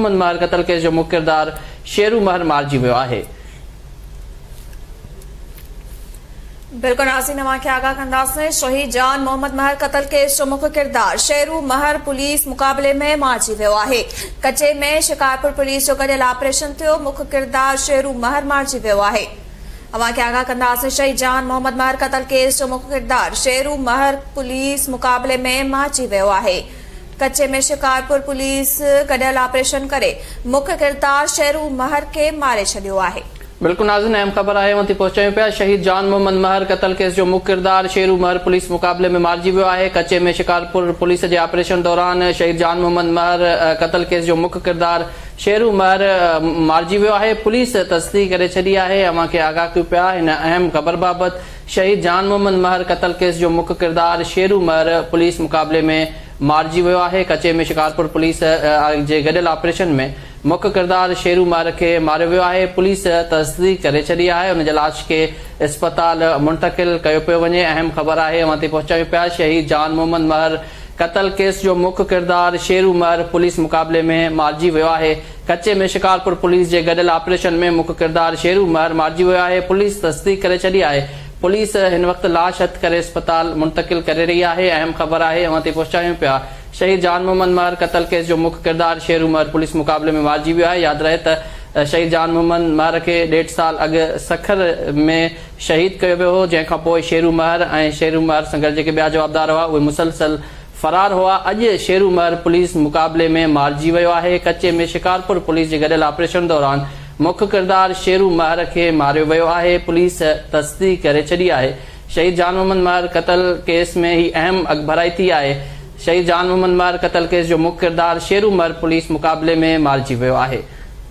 محمد مهر قتل ڪيس جو مک ڪردار شيرو مهر مارجي ويو آهي. بلڪل ناظرين اوهان کي آگاهه ڪنداسين شهيد جان محمد مهر قتل ڪيس جو مک ڪردار شيرو مهر پوليس مقابلي ۾ مارجي ويو آهي ڪچي ۾ شڪارپور پوليس جو گڏيل آپريشن ٿيو مک ڪردار شيرو مهر مارجي ويو آهي اوهان کي آگاهه ڪنداسين شهيد جان محمد مهر قتل ڪيس جو مک ڪردار شيرو مهر پوليس مقابلي ۾ مارجي ويو آهي ڪچي ۾ شڪارپور پوليس گڏيل آپريشن ڪري مک ڪردار شيرو مهر کي ماري ڇڏيو آهي. بلڪل ناظرين اهم خبر آهي اوهان تائين پهچايون پيا شهيد جان محمد مهر قتل ڪيس جو مک ڪردار شيرو مهر پوليس مقابلي ۾ مارجي ويو آهي ڪچي ۾ شڪارپور پوليس جي آپريشن دوران شهيد جان محمد مهر قتل ڪيس جو مک ڪردار شيرو مهر مارجي ويو آهي پوليس تصديق ڪري ڇڏي آهي اوهان کي آگاهه ڪيون پيا هن اهم خبر بابت شهيد جان محمد مهر قتل ڪيس جو مک ڪردار شيرو مهر پوليس مقابلي ۾ مارجي ويو آهي ڪچي ۾ شڪارپور پوليس جي گڏيل آپريشن ۾ مک ڪردار شيرو مهر کي ماريو ويو آهي، پوليس تصديق ڪري ڇڏي آهي، ان جي لاش کي اسپتال منتقل ڪيو پيو وڃي، اهم خبر آهي اوهان تائين پهچايون پيا، شهيد جان محمد مهر قتل ڪيس جو مک ڪردار شيرو مهر پوليس مقابلي ۾ مارجي ويو آهي، ڪچي ۾ شڪارپور پوليس جي گڏيل آپريشن ۾ مک ڪردار شيرو مهر مارجي ويو آهي، پوليس تصديق ڪري ڇڏي آهي، پوليس هن وقت لاش هٿ ڪري اسپتال منتقل ڪري رهي آهي، اهم خبر آهي اوهان تائين پهچايون پيا. شهيد جان محمد مهر قتل ڪيس جو مک ڪردار شيرو مهر پوليس مقابلي ۾ مارجي ويو آهي ياد رهي ته شهيد جان محمد مهر کي ڏيڍ سال اڳ سکر ۾ شهيد ڪيو ويو هو جنهن کان پوء شيرو مهر ۽ شيرو مهر سان گڏ جيڪي ٻيا جوابدار هئا اهي مسلسل فرار هئا اڄ شيرو مهر پوليس مقابلي ۾ مارجي ويو آهي ڪچي ۾ شڪارپور پوليس جي گڏيل آپريشن دوران مک ڪردار شيرو مهر کي ماريو ويو آهي پوليس تصديق ڪري ڇڏي آهي شهيد جان محمد مهر قتل ڪيس ۾ هي اهم اڳڀرائي ٿي آهي. شهيد جان محمد مهر قتل ڪيس جو مک ڪردار شيرو مهر پوليس مقابلي ۾ مارجي ويو آهي.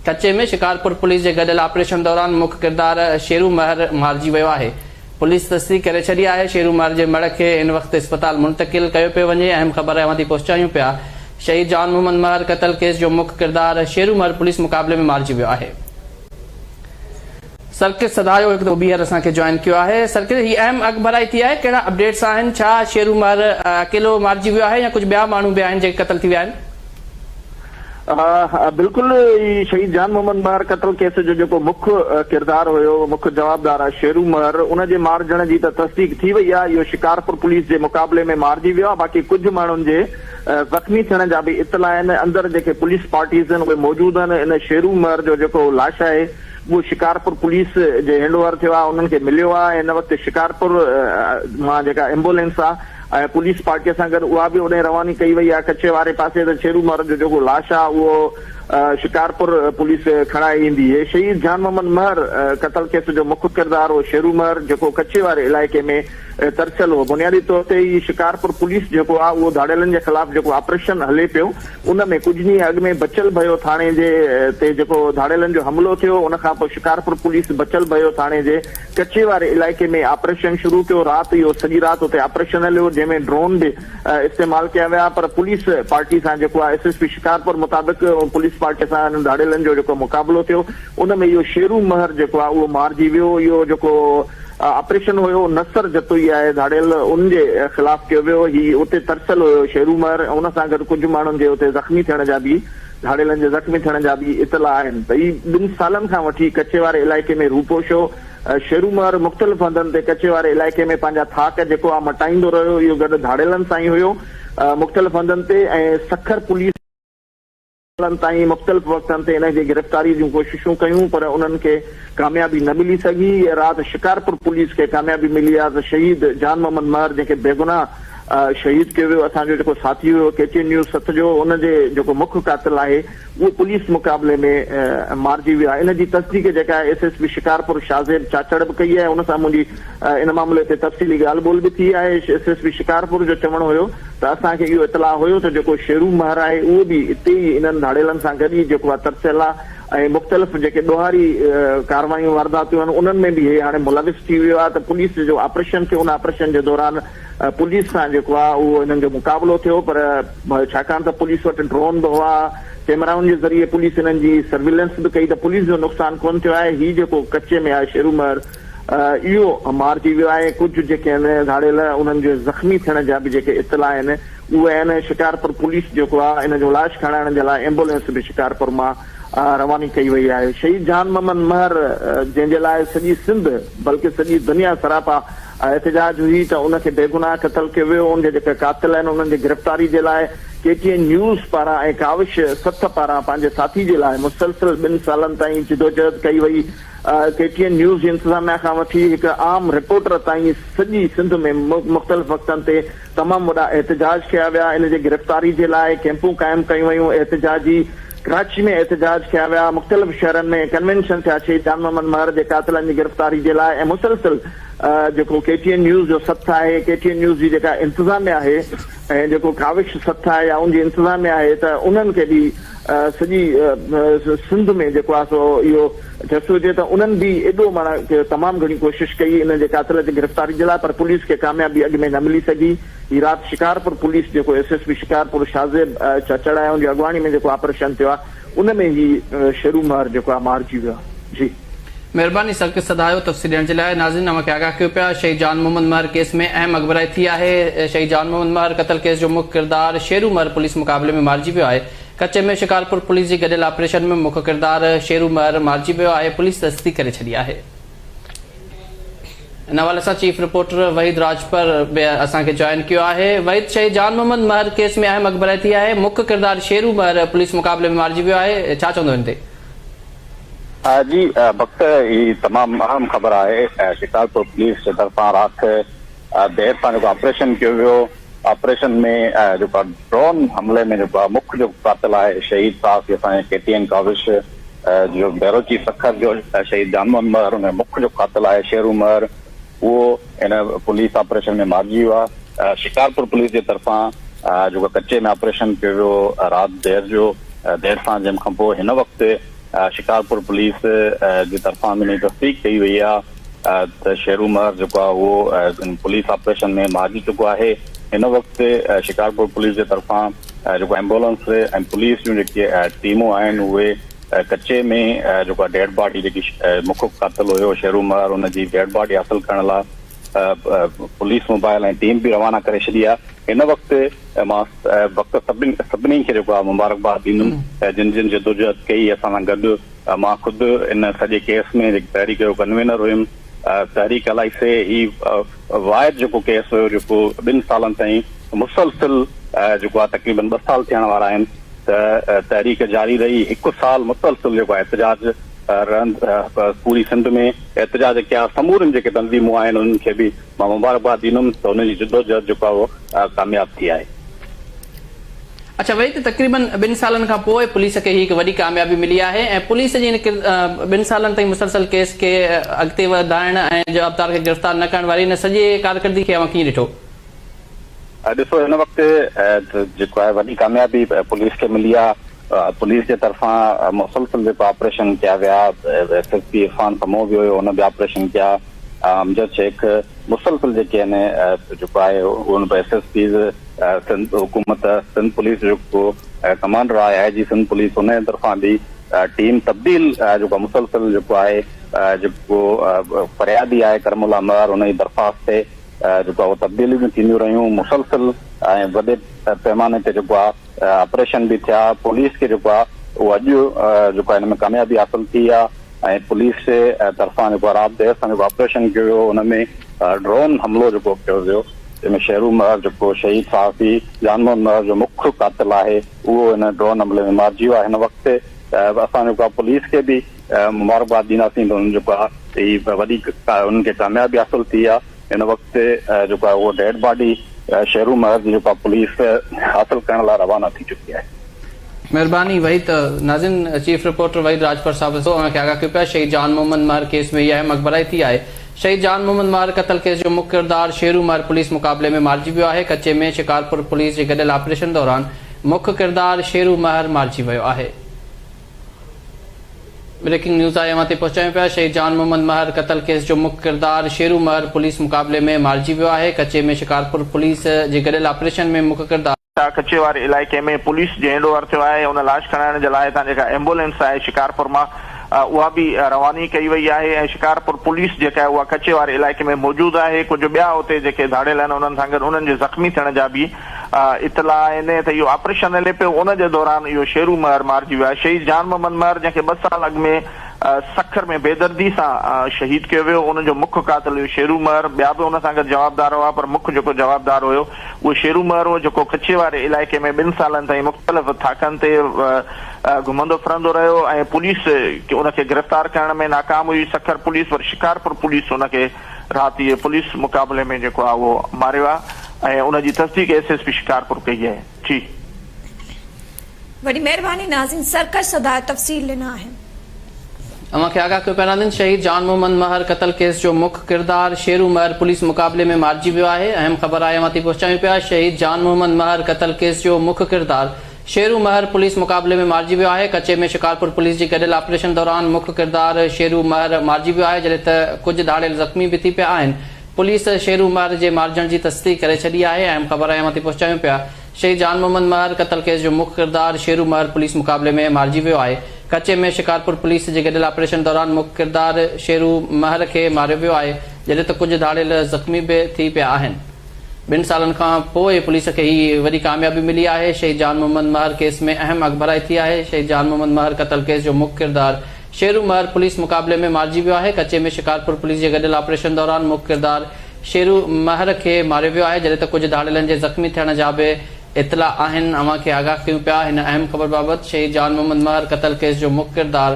ڪچي ۾ شڪارپور پوليس جي گڏيل آپريشن دوران مک ڪردار شيرو مهر مارجي ويو آهي. پوليس تصديق ڪري ڇڏي آهي. شيرو مهر جي مڙهه کي هن وقت اسپتال منتقل ڪيو پيو وڃي. اهم خبر اوهان تائين پهچايون پيا. شهيد جان محمد مهر قتل ڪيس جو مک ڪردار شيرو مهر پوليس مقابلي ۾ مارجي ويو آهي. سرڪش سڌايو هڪ دفعو ٻيهر اسان کي جوائن ڪيو آهي سرڪش هي اهم اڳڀرائي ٿي آهي ڪهڙا اپڊيٽس آهن ڇا شيرو مهر اڪيلو مارجي ويو آهي يا ڪجهه ٻيا ماڻهو به آهن جيڪي قتل ٿي ويا آهن. بلڪل هي شهيد جان محمد مهر قتل ڪيس جو جيڪو مک ڪردار هيو مک جوابدار آهي شيرو مهر ان جي مارجڻ جي ته تصديق ٿي وئي آهي اهو شڪارپور پوليس جي مقابلي ۾ مارجي ويو آهي باقي ڪجهه ماڻهن جي زخمي ٿيڻ جا به اطلاع آهن اندر جيڪي پوليس پارٽيز آهن اهي موجود آهن ان شيرو مهر جو جيڪو لاش آهي اهو شڪارپور پوليس جي هينڊ اوور ٿيو آهي انهن کي مليو آهي هن وقت شڪارپور مان جيڪا ايمبولينس آهي ۽ پوليس پارٽي سان گڏ اها به اوڏانهن رواني ڪئي وئي آهي ڪچي واري پاسي ته شيرو مهر جو جيڪو لاش آهي اهو شڪارپور پوليس کڻائي ايندي هي شهيد جان محمد مهر قتل ڪيس جو مک ڪردار هو شيرو مهر جيڪو ڪچي واري علائقي ۾ ترسيل هو بنيادي طور تي هي شڪارپور پوليس جيڪو آهي اهو ڌاڙيلن جي خلاف جيڪو آپريشن هلي پيو ان ۾ ڪجهه ڏينهن اڳ ۾ بچل ڀيو ٿاڻي جي تي جيڪو ڌاڙيلن جو حملو ٿيو ان کان پوء شڪارپور پوليس بچل ڀيو ٿاڻي جي ڪچي واري علائقي ۾ آپريشن شروع ڪيو رات اهو سڄي رات اتي آپريشن هليو جنهن ۾ ڊرون به استعمال ڪيا ويا پر پوليس پارٽي سان جيڪو آهي ايس ايس پي شڪارپور مطابق پوليس پارٽي سان انهن ڌاڙيلن جو جيڪو مقابلو ٿيو ان ۾ اهو شيرو مهر جيڪو آهي اهو مارجي ويو اهو جيڪو آپريشن هيو نصر جتوئي آهي ڌاڙيل ان جي خلاف ڪيو ويو هي اتي ترسيل هيو شيرو مهر ۽ ان سان گڏ ڪجهه ماڻهن جي اتي زخمي ٿيڻ جا به ڌاڙيلن جي زخمي ٿيڻ جا به اطلاع آهن ته هي ٻن سالن کان وٺي ڪچي واري علائقي ۾ روپوش هو شيرو مهر مختلف هنڌن تي ڪچي واري علائقي ۾ پنهنجا ٿاڪ جيڪو آهي مٽائيندو رهيو اهو گڏ ڌاڙيلن سان ئي هيو مختلف هنڌن تي ۽ سکر پوليس سالن تائين مختلف وقتن تي ان جي گرفتاري جون ڪوششون ڪيون پر انهن کي ڪاميابي نه ملي سگهي. رات شڪارپور پوليس کي ڪاميابي ملي آهي ته شهيد جان محمد مهر جنهن کي بيگناهه شهيد ڪيو ويو اسان جو جيڪو ساٿي هيو ڪي ٽي نيوز سٿ جو ان جي جيڪو مک قاتل آهي اهو پوليس مقابلي ۾ مارجي ويو آهي ان جي تصديق جيڪا S S P Shikarpur Shahzeb Chachar به ڪئي آهي ان سان منهنجي ان معاملي تي تفصيلي ڳالهه ٻولهه به ٿي آهي ايس ايس پي شڪارپور جو چوڻ هيو ته اسان کي اهو اطلاع هيو ته جيڪو شيرو مهر آهي اهو به اتي ئي انهن ڌاڙيلن سان گڏ ئي جيڪو آهي ترسيل آهي ۽ مختلف جيڪي ڏوهاري ڪارروايون وارداتيون آهن انهن ۾ به هي هاڻي ملوث ٿي ويو آهي ته پوليس جو آپريشن ٿيو ان آپريشن جي دوران پوليس سان جيڪو آهي اهو انهن جو مقابلو ٿيو پر ڇاڪاڻ ته پوليس وٽ ڊرون به هئا ڪيمرائن جي ذريعي پوليس انهن جي سرويلنس به ڪئي ته پوليس جو نقصان ڪونه ٿيو آهي هي جيڪو ڪچي ۾ آهي شيرو مهر اهو مارجي ويو آهي، ڪجهه جيڪي آهن ڌاڙيل انهن جي زخمي ٿيڻ جا به جيڪي اطلاع آهن اهي آهن شڪارپور پوليس جيڪو آهي ان جو لاش کڻائڻ جي لاء ايمبولينس به شڪارپور مان رواني ڪئي وئي آهي شهيد جان محمد مهر جنهن جي لاء سڄي سنڌ بلڪه سڄي دنيا سراپا احتجاج هئي ته ان کي بيگناهه قتل ڪيو ويو ان جا جيڪا قاتل آهن انهن جي گرفتاري جي لاء ڪي ٽي اين نيوز پاران ۽ ڪاوش سٿ پاران پنهنجي ساٿي جي لاء مسلسل ٻن سالن تائين جدوجهد ڪئي وئي ڪي ٽي اين نيوز جي انتظاميا کان وٺي هڪ عام رپورٽر تائين سڄي سنڌ ۾ مختلف وقتن تي تمام وڏا احتجاج ڪيا ويا ان جي گرفتاري جي لاء ڪيمپون قائم ڪيون ويون احتجاجي ڪراچي ۾ احتجاج ڪيا ويا مختلف شهرن ۾ ڪنوينشن ٿيا شهيد جان محمد مهر جي قاتلن جي گرفتاري جي لاء ۽ مسلسل جيڪو ڪي ٽي اين نيوز جو سٿ آهي ڪي ٽي اين نيوز جي جيڪا انتظاميا آهي ۽ جيڪو ڪاوش سٿ آهي يا ان جي انتظاميا آهي ته انهن کي به سڄي سنڌ ۾ جيڪو آهي سو اهو جس هجي ته انهن به ايڏو معنيٰ تمام گهڻي ڪوشش ڪئي انهن جي قاتل جي گرفتاري جي لاء پر پوليس کي ڪاميابي اڳ ۾ نه ملي سگهي. هي رات شڪارپور پوليس جيڪو S S P Shikarpur Shahzeb Chachar آهي ان جي اڳواڻي ۾ جيڪو آپريشن ٿيو آهي ان ۾ هي شيرو مهر جيڪو آهي مارجي ويو آهي. جي. مهرباني سرڪس سڌايو تفصيل ڏيڻ جي لاء ناظرين اوهان کي آگاهه ڪيو پيا شهيد جان محمد مهر ڪيس ۾ اهم اڳڀرائي ٿي آهي شهيد جان محمد مهر قتل ڪيس جو مک ڪردار شيرو مهر پوليس مقابلي ۾ مارجي ويو آهي ڪچي ۾ شڪارپور پوليس جي گڏيل آپريشن ۾ مک ڪردار شيرو مهر مارجي ويو آهي پوليس تصديق ڪري ڇڏي آهي ان حوالي سان چيف رپورٽر وحيد راڄپر به اسان کي جوائن ڪيو آهي وحيد شهيد جان محمد مهر ڪيس ۾ اهم اڳڀرائي ٿي آهي مک ڪردار شيرو مهر پوليس مقابلي ۾ مارجي ويو آهي ڇا چوندو ان تي؟ جي بخت هي تمام اهم خبر آهي شڪارپور پوليس جي طرفان رات دير سان جيڪو آپريشن ڪيو ويو آپريشن ۾ جيڪو آهي ڊرون حملي ۾ جيڪو آهي مک جيڪو قاتل آهي شهيد صحافي اسان جي ڪي ٽي اين ڪاوش جو بيورو چيف سکر جو شهيد جان محمد مهر ان جو مک جو قاتل آهي شيرو مهر اهو ان پوليس آپريشن ۾ مارجي ويو آهي شڪارپور پوليس جي طرفان جيڪو ڪچي ۾ آپريشن ڪيو ويو رات دير جو دير سان جنهن کان پوء هن وقت شڪارپور پوليس جي طرفان به ان جي تصديق ڪئي وئي آهي ته شيرو مهر جيڪو آهي اهو پوليس آپريشن ۾ مارجي چڪو آهي هن وقت شڪارپور پوليس جي طرفان جيڪو ايمبولنس ۽ پوليس جون جيڪي ٽيمون آهن اهي ڪچي ۾ جيڪو آهي ڊيڊ باڊي جيڪي مک قاتل هيو شيرو مهر ان جي ڊيڊ باڊي حاصل ڪرڻ لاء پوليس موبائل ۽ ٽيم به روانا ڪري ڇڏي آهي هن وقت مان وقت سڀني کي جيڪو آهي مبارڪباد ڏيندم جن جن جدوجهد ڪئي اسان سان گڏ مان خود ان سڄي ڪيس ۾ جيڪي تحريڪ جو ڪنوينر هيم تحريڪ الائي سي هي واحد جيڪو ڪيس هيو جيڪو ٻن سالن تائين مسلسل جيڪو آهي تقريبن ٻه سال ٿيڻ وارا آهن ته تحريڪ جاري رهي هڪ سال مسلسل جيڪو آهي احتجاج رهند پوري سنڌ ۾ احتجاج ڪيا سمورين جيڪي تنظيمون آهن انهن کي به مان مبارڪباد ڏيندم ته انهن جي جدوجهد جيڪو آهي اهو ڪامياب ٿي آهي. اڇا وئي ته تقريبن ٻن سالن کان پوء پوليس کي هي هڪ وڏي ڪاميابي ملي آهي ۽ پوليس جي هن ٻن سالن تائين مسلسل ڪيس کي اڳتي وڌائڻ ۽ جوابدار کي گرفتار نه ڪرڻ واري هن سڄي ڪارڪردگي کي اوهان ڪيئن ڏٺو؟ ڏسو هن وقت جيڪو آهي وڏي ڪاميابي پوليس کي ملي آهي پوليس جي طرفان مسلسل جيڪو آپريشن ڪيا ويا S S P Irfan Samoon به هيو ان به آپريشن ڪيا امجد شيخ مسلسل جيڪي آهن جيڪو آهي ان ايس ايس پيز سنڌ حڪومت سنڌ پوليس جيڪو ڪمانڊر آهي آء جي سنڌ پوليس ان جي طرفان به ٽيم تبديل جيڪو مسلسل جيڪو آهي جيڪو فريادي آهي ڪرم الله مهر ان جي درخواست تي جيڪو آهي تبديليون به ٿينديون رهيون مسلسل ۽ وڏي پيماني تي جيڪو آهي آپريشن به ٿيا پوليس کي جيڪو آهي اهو اڄ جيڪو آهي هن ۾ ڪاميابي حاصل ٿي آهي ۽ پوليس جي طرفان جيڪو رات دير سان جيڪو آپريشن ڪيو ويو ان ۾ ڊرون حملو جيڪو ڪيو ويو جنهن ۾ شيرو مهر جيڪو شهيد صحافي جان محمد مهر جو مک قاتل آهي اهو هن ڊرون حملي ۾ مارجي ويو آهي هن وقت اسان جيڪو آهي پوليس کي به مبارڪباد ڏينداسين ته انهن جيڪو آهي هي وڏي انهن کي ڪاميابي حاصل ٿي آهي هن وقت جيڪو آهي اهو ڊيڊ باڊي شيرو مهر جي جيڪو آهي پوليس حاصل ڪرڻ لاء روانا ٿي چڪي آهي. مهرباني وحيد ناظرين چيف رپورٽر وحيد راڄپر صاحب اوهان کي آگاهه ڪيو پيا شهيد جان محمد مهر ڪيس ۾ هي اهم اڳڀرائي ٿي آهي شهيد جان محمد مهر قتل ڪيس جو مک ڪردار شيرو مهر پوليس مقابلي ۾ مارجي ويو آهي ڪچي ۾ شڪارپور پوليس جي گڏيل آپريشن دوران مک ڪردار شيرو مهر مارجي ويو آهي. بريڪنگ نيوز آهي اوهان تائين پهچايون پيا شهيد جان محمد مهر قتل ڪيس جو مک ڪردار شيرو مهر پوليس مقابلي ۾ مارجي ويو آهي ڪچي ۾ شڪارپور پوليس جي گڏيل آپريشن ۾ مک ڪردار. ڪچي واري علائقي ۾ پوليس جي هينڊ اوور ٿيو آهي ان لاش کڻائڻ جي لاء هتان جيڪا ايمبولينس آهي شڪارپور مان اها به رواني ڪئي وئي آهي ۽ شڪارپور پوليس جيڪا آهي اها ڪچي واري علائقي ۾ موجود آهي ڪجهه ٻيا اتي جيڪي ڌاڙيل آهن انهن سان گڏ انهن جي زخمي ٿيڻ جا به اطلاع آهن ته اهو آپريشن هلي پيو ان جي دوران اهو شيرو مهر مارجي ويو آهي. شهيد جان محمد مهر جنهن کي ٻه سال اڳ ۾ سکر ۾ بيدردي سان شهيد ڪيو ويو ان جو مک قاتل اهو شيرو مهر ٻيا به ان سان گڏ جوابدار هئا پر مک جيڪو جوابدار هيو اهو شيرو مهر هو جيڪو ڪڇي واري علائقي ۾ ٻن سالن تائين مختلف ٿاڪن تي گهمندو ڦرندو رهيو ۽ پوليس ان کي گرفتار ڪرڻ ۾ ناڪام هئي سکر پوليس پر شڪارپور پوليس ان کي رات جي پوليس مقابلي ۾ جيڪو آهي اهو ماريو آهي ۽ ان جي تصديق ايس ايس پي شڪارپور ڪئي آهي جي. وڏي مهرباني ناظرين سرڪش صدا تفصيل ڏنا آهن. اوهان کي آگاهه ڪيو پيا ناظرين شهيد جان محمد مهر قتل ڪيس جو مک ڪردار شيرو مهر پوليس مقابلي ۾ مارجي ويو آهي اهم خبر آهي اوهان تائين پهچايون پيا شهيد جان محمد مهر قتل ڪيس جو مک ڪردار شيرو مهر پوليس مقابلي ۾ مارجي ويو آهي، ڪچي ۾ شڪارپور پوليس جي گڏيل آپريشن دوران مک ڪردار شيرو مهر مارجي ويو آهي، جڏهن ته ڪجهه ڌاڙيل زخمي به ٿي پيا آهن، پوليس شيرو مهر جي مارجڻ جي تصديق ڪري ڇڏي آهي، اهم خبر اوهان تائين پهچايون پيا، شهيد جان محمد مهر قتل ڪيس جو مک ڪردار شيرو مهر پوليس مقابلي ۾ مارجي ويو آهي، ڪچي ۾ شڪارپور پوليس جي گڏيل آپريشن دوران مک ڪردار شيرو مهر کي ماريو ويو آهي، جڏهن ته ڪجهه ڌاڙيل زخمي به ٿي پيا آهن. ٻن سالن کان پوء پوليس کي هي وڏي ڪاميابي ملي آهي، شهيد جان محمد مهر ڪيس ۾ اهم اڳڀرائي ٿي آهي، شهيد جان محمد مهر قتل ڪيس جو مک ڪردار شيرو مهر پوليس مقابلي ۾ مارجي ويو آهي، ڪچي ۾ شڪارپور پوليس جي گڏيل آپريشن دوران مک ڪردار شيرو مهر کي ماريو ويو آهي، جڏهن ته ڪجهه ڌاڙيلن جي زخمي ٿيڻ جا به اطلاع آهن، اوهان کي آگاهه ڪيون پيا هن اهم خبر بابت شهيد جان محمد مهر قتل ڪيس جو مک ڪردار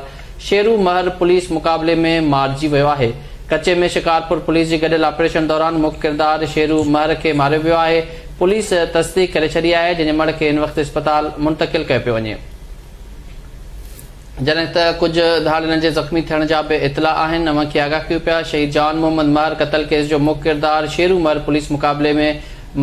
شيرو مهر پوليس مقابلي ۾ مارجي ويو آهي. ڪچي ۾ شڪارپور پوليس جي گڏيل آپريشن دوران مک ڪردار شيرو مهر کي ماريو ويو آهي. پوليس تصديق ڪري ڇڏي آهي جنهن جي مڙهه کي هن وقت اسپتال منتقل ڪيو پيو وڃي. جڏهن ته ڪجهه ڌاڙيلن جي زخمي ٿيڻ جا به اطلاع آهن. اوهان کي آگاهه ڪيون پيا شهيد جان محمد مهر قتل ڪيس جو مک ڪردار شيرو مهر پوليس مقابلي ۾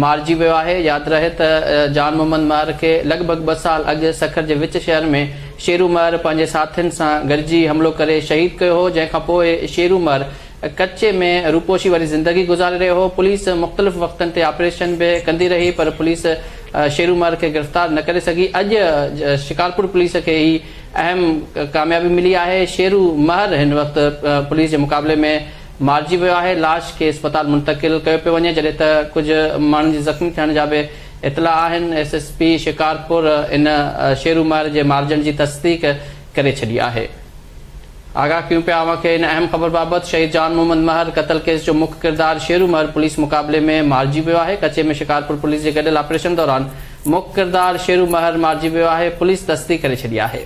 مارجي ويو آهي. ياد رهي ته جان محمد مهر کي لڳ ڀڳ ٻه سال اڳ سکر جي وچ شهر ۾ شيرو مهر پنهنجي ساٿين سان گڏجي حملو ڪري شهيد ڪيو هو، جنهن کان پوء شيرو مهر ڪچي ۾ روپوشي واري زندگي گذاري رهيو هو. پوليس مختلف وقتن تي آپريشن به ڪندي رهي پر پوليس شيرو مهر کي گرفتار نه ڪري سگهي. اڄ شڪارپور پوليس کي هي اهم ڪاميابي ملي آهي. شيرو مهر هن وقت پوليس جي مقابلي ۾ مارجي ويو آهي، لاش کي اسپتال منتقل ڪيو پيو وڃي، جڏهن ته ڪجهه ماڻهن جي زخمي ٿيڻ جا به اطلاع آهن، ايس ايس پي شڪارپور ان شيرو مهر جي مارجڻ جي تصديق ڪري ڇڏي آهي. آگاهه ڪيون پيا اوهان کي ان اهم خبر بابت، شهيد جان محمد مهر قتل ڪيس جو مک ڪردار شيرو مهر پوليس مقابلي ۾ مارجي ويو آهي، ڪچي ۾ شڪارپور پوليس جي گڏيل آپريشن دوران مک ڪردار شيرو مهر مارجي ويو آهي، پوليس تصديق ڪري ڇڏي آهي.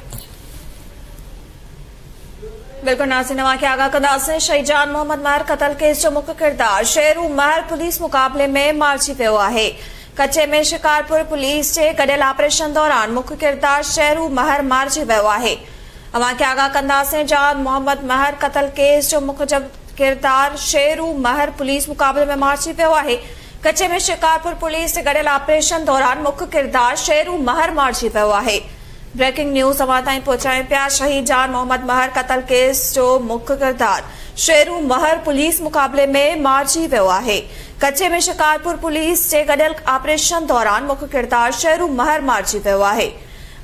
بلڪل ناظرين اوهان کي آگاهه ڪنداسين شهيد جان محمد مهر قتل ڪيس جو مک ڪردار شيرو مهر پوليس مقابلي ۾ مارجي ويو آهي ڪچي ۾ شڪارپور پوليس جي گڏيل آپريشن دوران مک ڪردار شيرو مهر مارجي ويو آهي اوهان کي آگاهه ڪنداسين جان محمد مهر قتل ڪيس جو مک ڪردار شيرو مهر پوليس مقابلي ۾ مارجي ويو آهي ڪچي ۾ شڪارپور پوليس جي گڏيل آپريشن دوران مک ڪردار شيرو مهر مارجي ويو آهي. بريڪنگ نيوز اوهان تائين پهچايون پيا شهيد جان محمد مهر قتل ڪيس جو مک ڪردار شيرو مهر پوليس مقابلي ۾ مارجي ويو آهي ڪچي ۾ شڪارپور پوليس جي گڏيل آپريشن دوران مک ڪردار شيرو مهر مارجي ويو آهي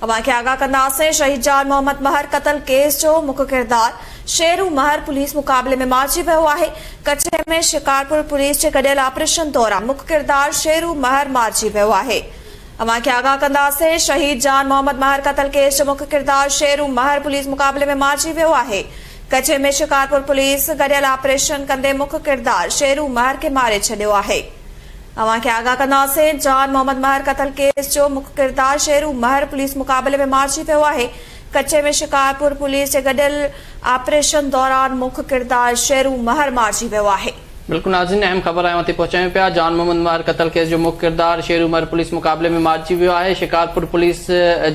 اوهان کي آگاهه ڪنداسين شهيد جان محمد مهر قتل ڪيس جو مک ڪردار شيرو مهر پوليس مقابلي ۾ مارجي ويو آهي ڪچي ۾ شڪارپور پوليس جي گڏيل آپريشن دوران مک ڪردار شيرو مهر مارجي ويو آهي اوهان کي آگاهه ڪنداسين، شهيد جان محمد مهر قتل ڪيس جو مک ڪردار شيرو مهر پوليس مقابلي ۾ مارجي ويو آهي، ڪچي ۾ شڪارپور پوليس گڏيل آپريشن ڪندي مک ڪردار شيرو مهر کي ماري ڇڏيو آهي. اوهان کي آگاهه ڪنداسين، جان محمد مهر قتل ڪيس جو مک ڪردار شيرو مهر پوليس مقابلي ۾ مارجي ويو آهي، ڪچي ۾ شڪارپور پوليس جي گڏيل آپريشن دوران مک ڪردار شيرو مهر مارجي ويو آهي. بلڪل ناظرين اهم خبر اوهان تائين پهچايون پيا جان محمد مهر قتل ڪيس جو مک ڪردار شيرو مهر پوليس مقابلي ۾ مارجي ويو آهي شڪارپور پوليس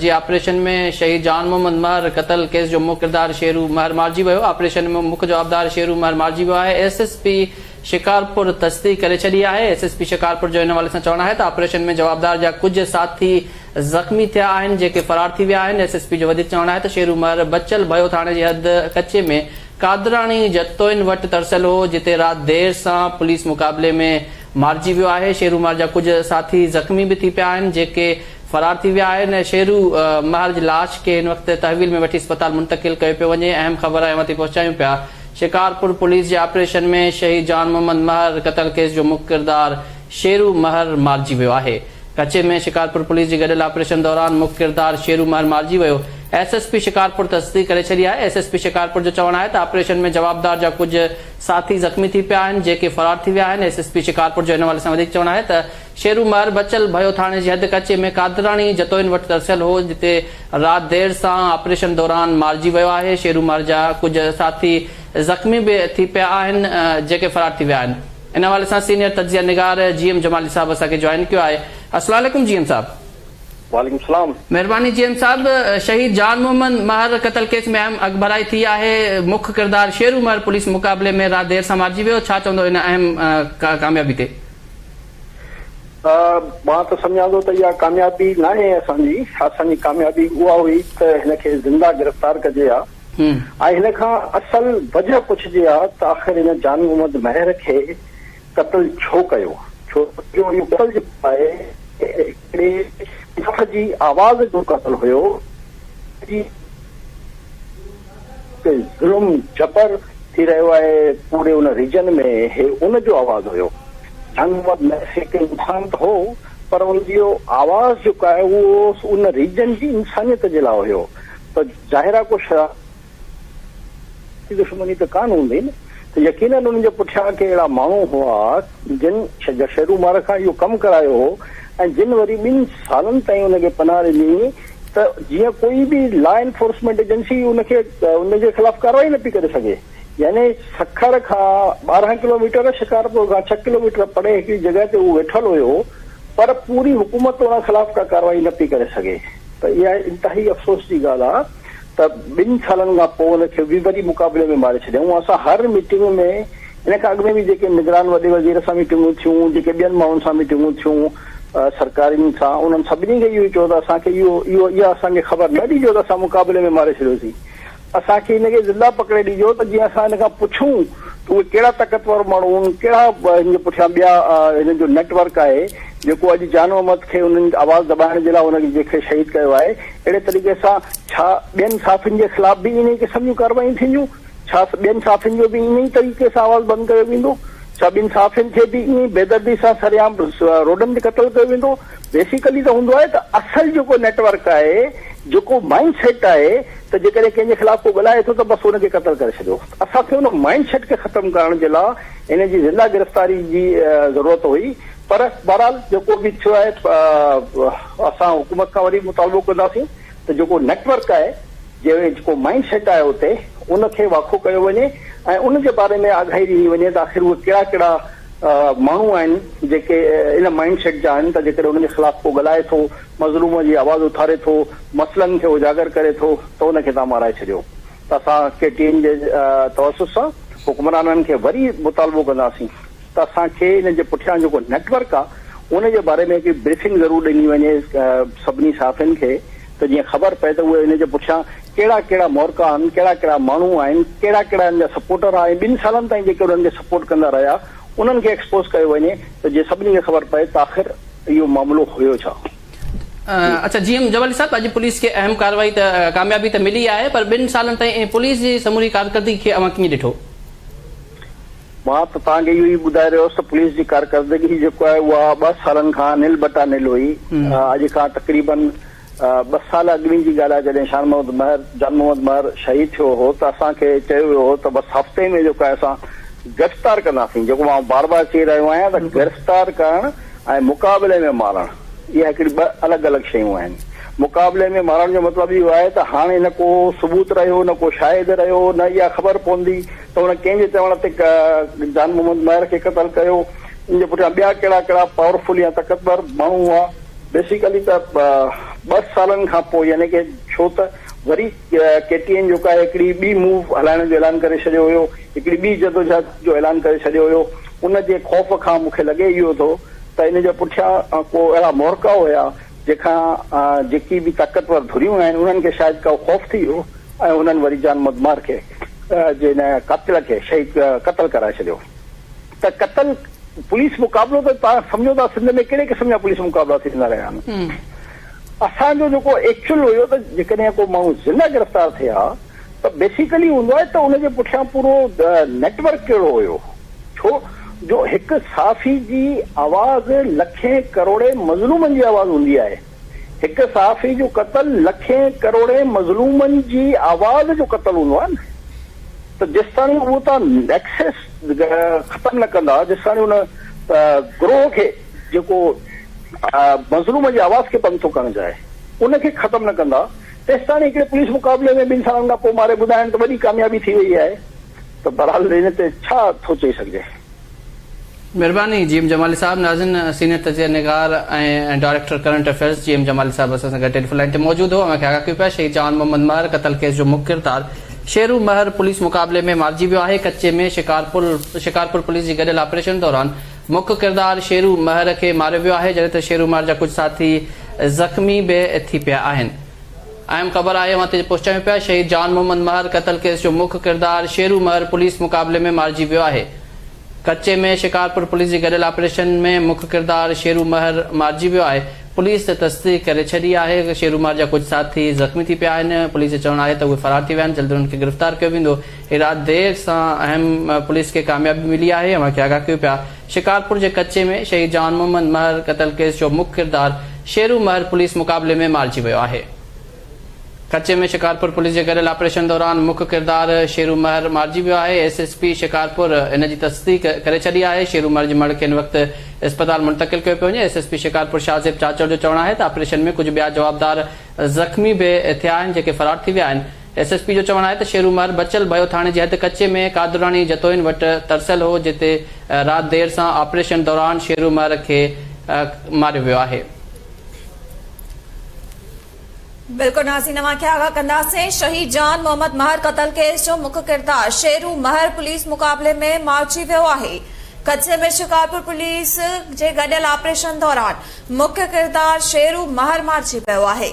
جي آپريشن ۾ شهيد جان محمد مهر قتل ڪيس جو مک ڪردار شيرو مهر مارجي ويو آپريشن ۾ مک جوابدار شيرو مهر مارجي ويو آهي ايس ايس پي شڪارپور تصديق ڪري ڇڏي آهي ايس ايس پي شڪارپور جو ان حوالي سان چوڻ آهي ته آپريشن ۾ جوابدار جا ڪجهه ساٿي زخمي ٿيا آهن جيڪي فرار ٿي ويا آهن ايس ايس پي جو وڌيڪ چوڻ آهي ته شيرو مهر بچل ڀيو ٿاڻي جي حد ڪچي ۾ قادراڻي جتوئين وٽ ترسيل هو، جتي رات دير سان پوليس مقابلي ۾ مارجي ويو آهي. شيرو مهر جا ڪجهه ساٿي زخمي به ٿي پيا آهن، جيڪي فرار ٿي ويا آهن. شيرو مهر جي لاش کي هن وقت تحويل ۾ وٺي اسپتال منتقل ڪيو پيو وڃي. اهم خبر اوهان تائين پهچايون پيا، شڪارپور پوليس جي آپريشن ۾ شهيد جان محمد مهر قتل ڪيس جو مک ڪردار شيرو مهر مارجي ويو آهي. ڪچي ۾ شڪارپور پوليس جي گڏيل آپريشن دوران مک ڪردار شيرو مهر مارجي ويو. ايس ايس پي شڪارپور تصديق ڪري ڇڏي آهي. ايس ايس پي شڪارپور جو چوڻ آهي ته آپريشن ۾ جوابدار جا ڪجهه ساٿي زخمي ٿي پيا آهن جيڪي فرار ٿي ويا آهن. ايس ايس پي شڪارپور جو ان حوالي سان وڌيڪ چوڻ آهي ته شيرو مهر بچل ڀيو ٿاڻي جي حد ڪچي ۾ قادراڻي جتوئين وٽ ترسيل هو جتي رات دير سان آپريشن دوران مارجي ويو آهي. شيرو مهر جا ڪجهه ساٿي زخمي به ٿي پيا آهن جيڪي فرار ٿي ويا آهن. ان حوالي سان سينيئر تجزيه نگار جي ايم جمالي صاحب اسان کي جوائن ڪيو آهي. السلام عليڪم جي ايم صاحب. وعليڪم السلام. مهرباني جي ايم صاحب شهيد جان محمد مهر قتل ڪيس ۾ اهم اڳڀرائي ٿي آهي مک ڪردار شيرو مهر پوليس مقابلي ۾ رات دير سان مارجي ويو ڇا چوندو ان اهم ڪاميابي تي. مان ته سمجهان ٿو ته اها ڪاميابي ناهي اسان جي، اسان جي ڪاميابي اها هئي ته هن کي زنده گرفتار ڪجي ها ۽ هن کان اصل وجهه پڇجي ها ته آخر هن جان محمد مهر کي قتل ڇو ڪيو؟ ڇو جو اهو قتل جيڪو آهي هڪڙي انصاف جي آواز جو قتل هيو. تي ظلم جبر ٿي رهيو آهي پوري ان ريجن ۾ هي ان جو آواز هيو. جان محمد مهر هڪ انسان ته هو پر ان جو آواز جيڪو آهي اهو ان ريجن جي انسانيت جي لاء هيو ته ظاهر آهي ڪو شرارتي دشمني ته ڪانه هوندي نه ته يقينن انهن جي پٺيان ڪي اهڙا ماڻهو هئا جن شيرو مهر کان اهو ڪم ڪرايو هو ۽ جن وري ٻن سالن تائين ان کي پناهه ڏني ته جيئن ڪوئي به لا انفورسمينٽ ايجنسي ان کي ان جي خلاف ڪارروائي نه پئي ڪري سگهي يعني سکر کان 12 ڪلوميٽر شڪارپور کان 6 ڪلوميٽر پري هڪڙي جڳهه تي هو ويٺل هيو پر پوري حڪومت ان خلاف ڪا ڪارروائي نه پئي ڪري سگهي ته اها انتهائي افسوس جي ڳالهه آهي ته ٻن سالن کان پوء ان کي به وري مقابلي ۾ ماري ڇڏيائون اسان هر ميٽنگ ۾ ان کان اڳ ۾ به جيڪي نگران وڏي وزير سان ميٽنگون ٿيون جيڪي ٻين ماڻهن سان ميٽنگون ٿيون سرڪارين سان انهن سڀني کي اهو ئي چيو ته اسان کي اهو اهو اها اسان کي خبر نه ڏجو ته اسان مقابلي ۾ ماري ڇڏيوسين اسان کي هن کي زنده پڪڙي ڏجو ته جيئن اسان هن کان پڇون ته اهي ڪهڙا طاقتور ماڻهو آهن ڪهڙا هن جي پٺيان ٻيا هنن جو نيٽ ورڪ آهي جيڪو اڄ جان محمد کي انهن آواز دٻائڻ جي لاء ان کي شهيد ڪيو آهي اهڙي طريقي سان ڇا ٻين صحافين جي خلاف به انهي قسم جون ڪارروايون ٿينديون؟ ڇا ٻين صحافين جو به ائين ئي طريقي سان آواز بند ڪيو ويندو؟ ڇا ٻين صحافين کي به ائين ئي بيدردي سان سرعام روڊن تي قتل ڪيو ويندو؟ بيسيڪلي ته هوندو آهي ته اصل جيڪو نيٽ ورڪ آهي، جيڪو مائنڊ سيٽ آهي ته جيڪڏهن ڪنهن جي خلاف ڪو ڳالهائي ٿو ته بس ان کي قتل ڪري ڇڏيو. اسان کي ان مائنڊ سيٽ کي ختم ڪرڻ جي لاء ان جي زنده گرفتاري جي ضرورت هئي پر بهرحال جيڪو به ٿيو آهي اسان حڪومت کان وري مطالبو ڪنداسين ته جيڪو نيٽ ورڪ آهي جيڪو مائنڊ سيٽ آهي اتي ان کي واکو ڪيو وڃي ۽ ان جي باري ۾ آگاهي ڏني وڃي ته آخر اهي ڪهڙا ڪهڙا ماڻهو آهن جيڪي ان مائنڊ سيٽ جا آهن ته جيڪڏهن انهن جي خلاف ڪو ڳالهائي ٿو، مظلوم جي آواز اٿاري ٿو، مسئلن کي اجاگر ڪري ٿو ته ان کي توهان مارائي ڇڏيو ته اسان ڪي ٽي اين جي توسط سان حڪمرانن کي وري مطالبو ڪنداسين. ته اسان کي ان جي پٺيان جيڪو نيٽ ورڪ آ ان جي باري ۾ هڪڙي بريفنگ ضرور ڏني وڃي سڀني صحافين کي ته جيئن خبر پئي ته اهي ان جي پٺيان ڪهڙا ڪهڙا محرڪا آهن ڪهڙا ڪهڙا ماڻهو آهن ڪهڙا ڪهڙا ان جا سپورٽر آهن ۽ ٻن سالن تائين جيڪي انهن کي سپورٽ ڪندا رهيا انهن کي ايڪسپوز ڪيو وڃي ته جيئن سڀني کي خبر پئي ته آخر اهو معاملو هيو ڇا. اڇا جي ايم جبل صاحب اڄ پوليس کي اهم ڪارروائي ته ڪاميابي ته ملي آهي پر ٻن سالن تائين پوليس جي سموري ڪارڪردگي کي اوهان ڪيئن ڏٺو؟ مان ته توهان کي اهو ئي ٻڌائي رهيو هوس ته پوليس جي ڪارڪردگي جيڪو آهي اها ٻه سالن کان نل بٽا نل هئي. اڄ کان تقريبن ٻه سال اڳ ۾ جي ڳالهه آهي جڏهن شان محمد مهر، جان محمد مهر، شهيد ٿيو هو ته اسان کي چيو ويو هو ته بس هفتي ۾ جيڪو آهي اسان گرفتار ڪنداسين جيڪو مان بار بار چئي رهيو آهيان ته گرفتار ڪرڻ ۽ مقابلي ۾ مارڻ اها هڪڙي ٻه الڳ الڳ شيون آهن. مقابلي ۾ مارڻ جو مطلب اهو آهي ته هاڻي نه ڪو ثبوت رهيو نه ڪو شاهد رهيو نه اها خبر پوندي ته هن ڪنهن جي چوڻ تي جان محمد مهر کي قتل ڪيو، ان جي پٺيان ٻيا ڪهڙا ڪهڙا پاورفل يا طاقتور ماڻهو هئا. بيسيڪلي ته ٻه سالن کان پوء يعني ڪه ڇو ته وري ڪي ٽي اين جيڪو آهي هڪڙي ٻي موو هلائڻ جو اعلان ڪري ڇڏيو هيو، هڪڙي ٻي جدوجهد جو اعلان ڪري ڇڏيو هيو، ان جي خوف کان مون کي لڳي اهو ٿو ته ان جي پٺيان ڪو اهڙا محرڪا هيا جنهن کان جيڪي به طاقتور ڌريون آهن انهن کي شايد ڪو خوف ٿي ويو ۽ انهن وري جان مدمار کي جي ان قاتل کي شهيد قتل ڪرائي ڇڏيو ته قتل پوليس مقابلو ته توهان سمجهو ٿا سنڌ ۾ ڪهڙي قسم جا پوليس مقابلا ٿيندا رهيا آهن اسان جو جيڪو ايڪچوئل هيو ته جيڪڏهن ڪو ماڻهو زنده گرفتار ٿئي ها ته بيسيڪلي هوندو آهي ته ان جي پٺيان پورو نيٽ ورڪ ڪهڙو هيو ڇو جو هڪ صحافي جي آواز لکين ڪروڙين مظلومن جي آواز هوندي آهي. هڪ صحافي جو قتل لکين ڪروڙين مظلومن جي آواز جو قتل هوندو آهي نه ته جيستاڻي اهو توهان نيڪسس ختم نه ڪندا، جيستاڻي ان گروهه کي جيڪو مظلوم جي آواز کي بند ٿو ڪرڻ چاهي ان کي ختم نه ڪندا تيستاڻي هڪڙي پوليس مقابلي ۾ ٻن سالن کان پوء ماري ٻڌائڻ ته وڏي ڪاميابي ٿي وئي آهي ته بهرحال ان تي ڇا ٿو چئي سگهجي. مھرباني جي ايم جمالي صاحب ناظرين سينئر تجزيه نگار ۽ director current affairs G M Jamali صاحب اسان سان گڏ ٽيليفون لائين تي موجود ھو اوھان کي آگاھ ڪيون پيا شھيد جان محمد مهر قتل ڪيس جو مک ڪردار شيرو مهر پوليس مقابلي ۾ مارجي ويو آھي ڪچي ۾ شڪارپور شڪارپور پوليس جي گڏيل آپريشن دوران مک ڪردار شيرو مهر کي ماريو ويو آهي جڏهن ته شيرو مهر جا ڪجهه ساٿي زخمي به ٿي پيا آهن. اهم خبر آهي اوهان تي پهچايون پيا شهيد جان محمد مهر قتل ڪيس جو مک ڪردار شيرو مهر پوليس مقابلي ۾ مارجي ويو آهي. ڪچي ۾ شڪارپور پوليس جي گڏيل آپريشن ۾ مک ڪردار شيرو مهر مارجي ويو آهي. پوليس تصديق ڪري ڇڏي آهي شيرو مهر جا ڪجهه ساٿي زخمي ٿي پيا آهن پوليس جو چوڻ آهي ته اهي فرار ٿي ويا آهن جلد انهن کي گرفتار ڪيو ويندو. هي رات دير سان اهم پوليس کي ڪاميابي ملي آهي اوهان کي آگاهه ڪيون پيا شڪارپور جي ڪچي ۾ شهيد جان محمد مهر قتل ڪيس جو مک ڪردار شيرو مهر پوليس مقابلي ۾ مارجي ويو آهي. ڪچي ۾ شڪارپور پوليس جي گڏيل آپريشن دوران مک ڪردار شيرو مهر مارجي ويو آهي ايس ايس پي شڪارپور ان جي تصديق ڪري ڇڏي آهي شيرو مهر جي مڙهه کي هن وقت اسپتال منتقل ڪيو پيو وڃي S S P Shikarpur Shahzeb Chachar جو چوڻ آهي ته آپريشن ۾ ڪجهه ٻيا جوابدار زخمي به ٿيا آهن جيڪي فرار ٿي ويا آهن. ايس ايس پي جو چوڻ آهي ته شيرو مهر بچل ڀيو ٿاڻي جي حد ڪچي ۾ قادراڻي جتوئين وٽ ترسيل هو جتي رات دير سان آپريشن دوران شيرو مهر کي ماريو ويو آهي. بلڪل ناظرين اوهان کي آگاهه ڪنداسين شهيد جان محمد مهر قتل ڪيس جو مک ڪردار شيرو مهر پوليس مقابلي ۾ مارجي ويو آهي ڪچي ۾ شڪارپور پوليس جي گڏيل آپريشن دوران مک ڪردار شيرو مهر مارجي ويو آهي.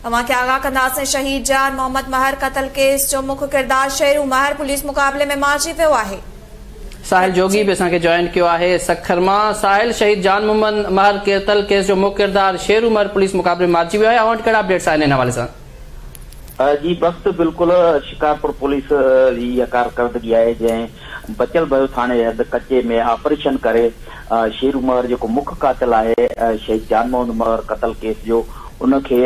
اوهان کي آگاهه ڪنداسين شهيد جان محمد مهر قتل ڪيس جو مک ڪردار شيرو مهر پوليس مقابلي ۾ مارجي ويو آهي. ساحل جوڳي به اسان کي جوائن ڪيو آهي سکر مان. ساحل شهيد جان محمد مهر قتل ڪيس جو مک ڪردار شيرو مهر پوليس مقابلي ۾ مارجي ويو آهي اوهان وٽ ڪهڙا اپڊيٽس آهن ان حوالي سان. جي بخت بلڪل شڪارپور پوليس جي اها ڪارڪردگي آهي جنهن بچل ڀيو ٿاڻي جي حد ڪچي ۾ آپريشن ڪري شيرو مهر جيڪو مک قاتل آهي شهيد جان محمد مهر قتل ڪيس جو ان کي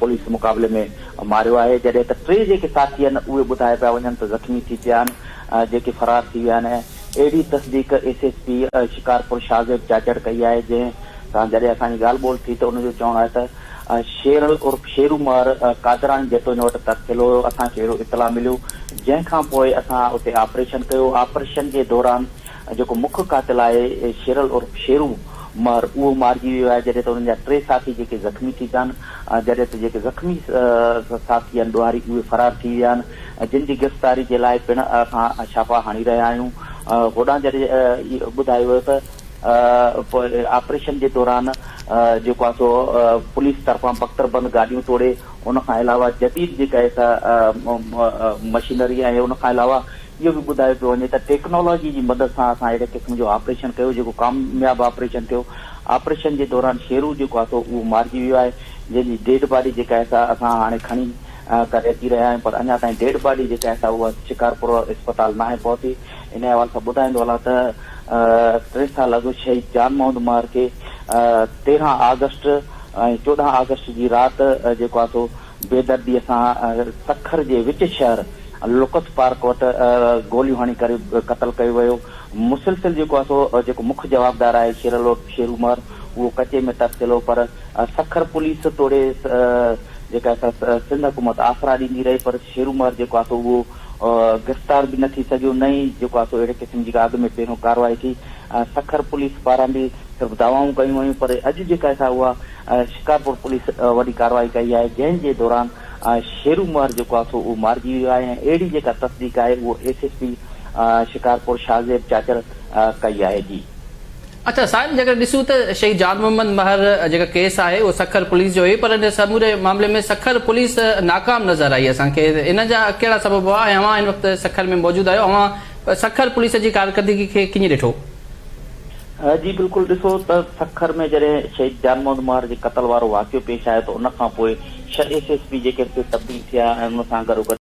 پوليس مقابلي ۾ ماريو آهي جڏهن ته ٽي جيڪي ساٿي آهن اهي ٻڌايا پيا وڃن ته زخمي ٿي پيا آهن جيڪي فرار ٿي ويا آهن اهڙي تصديق S S P Shikarpur Shahzeb Chachar ڪئي آهي جنهن سان جڏهن اسان جي ڳالهه ٻولهه ٿي ته ان جو چوڻ آهي ته شيرل عرف شيرو مهر قادراڻي جتوئين وٽ ترسيل هيو اسان کي اهڙو اطلاع مليو جنهن کان پوء اسان اتي آپريشن ڪيو آپريشن جي دوران جيڪو مک قاتل آهي شيرل عرف شيرو مهر اهو مارجي ويو آهي جڏهن ته انهن جا ٽي ساٿي جيڪي زخمي ٿي پيا آهن جڏهن ته جيڪي زخمي ساٿي آهن ڏوهاري اهي فرار ٿي ويا آهن جن جي گرفتاري جي لاء پڻ اسان ڇاپا هڻي رهيا آهيون هوڏانهن جڏهن ٻڌايو ويو ته آپريشن جي دوران جيڪو آهي سو پوليس طرفان بڪتر بند گاڏيون توڙي ان کان علاوه جديد جيڪا آهي سا مشينري ۽ ان کان علاوه اهو به ٻڌايو پيو وڃي ته ٽيڪنالاجي جي مدد سان اسان اهڙي قسم جو آپريشن ڪيو جيڪو ڪامياب آپريشن ٿيو. آپريشن جي دوران شيرو جيڪو آهي سو اهو مارجي ويو آهي جنهن جي ڊيڊ باڊي جيڪا آهي سا اسان هاڻي کڻي ڪري اچي رهيا آهيون پر اڃا تائين ڊيڊ باڊي جيڪا آهي سا اها شڪارپور اسپتال ناهي پهتي. ان حوالي سان ٻڌائيندو هلان ته ٽي سال اڳ شهيد جان محمد مهر کي 13 آگسٽ ۽ 14 آگسٽ جي رات جيڪو آهي سو بيدرديء سان سکر جي وچ شهر لوڪس پارڪ وٽ گوليون هڻي ڪري قتل ڪيو ويو. مسلسل جيڪو آهي سو جيڪو مک جوابدار آهي شيرل عرف شيرو مهر اهو ڪچي ۾ ترسيل هو پر سکر پوليس توڙي جيڪا سا سنڌ حڪومت آسرا ڏيندي رهي پر شيرو مهر جيڪو آهي سو اهو گرفتار به نه ٿي سگهيو نه ئي جيڪو آهي سو اهڙي قسم جي ڪا اڳ ۾ پهريون ڪارروائي ٿي. سکر پوليس پاران به صرف دعوائون ڪيون ويون پر اڄ جيڪا سا اها شڪارپور پوليس وڏي ڪارروائي ڪئي آهي جنهن جي دوران شيرو مهر جيڪو آهي سو اهو مارجي ويو آهي ۽ اهڙي جيڪا تصديق آهي اهو S S P Shikarpur Shahzeb Chachar ڪئي آهي جي. اڇا ساحل جيڪڏهن ڏسون ته شهيد جان محمد مهر جيڪا ڪيس آهي اهو سکر پوليس جو هئي پر ان سموري معاملي ۾ سکر پوليس ناڪام نظر آئي اسان کي ان جا ڪهڙا سبب هئا ۽ اوهان هن وقت سکر ۾ موجود آهيو اوهان سکر پوليس جي ڪارڪردگي کي ڪيئن ڏٺو؟ جي بلڪل ڏسو ته سکر ۾ جڏهن شهيد جان محمد مهر جي قتل وارو واقعو پيش آيو ته ان کان پوء ڇهه ايس ايس پي جيڪي سي تبديل ٿيا ۽ ان سان گڏوگڏ.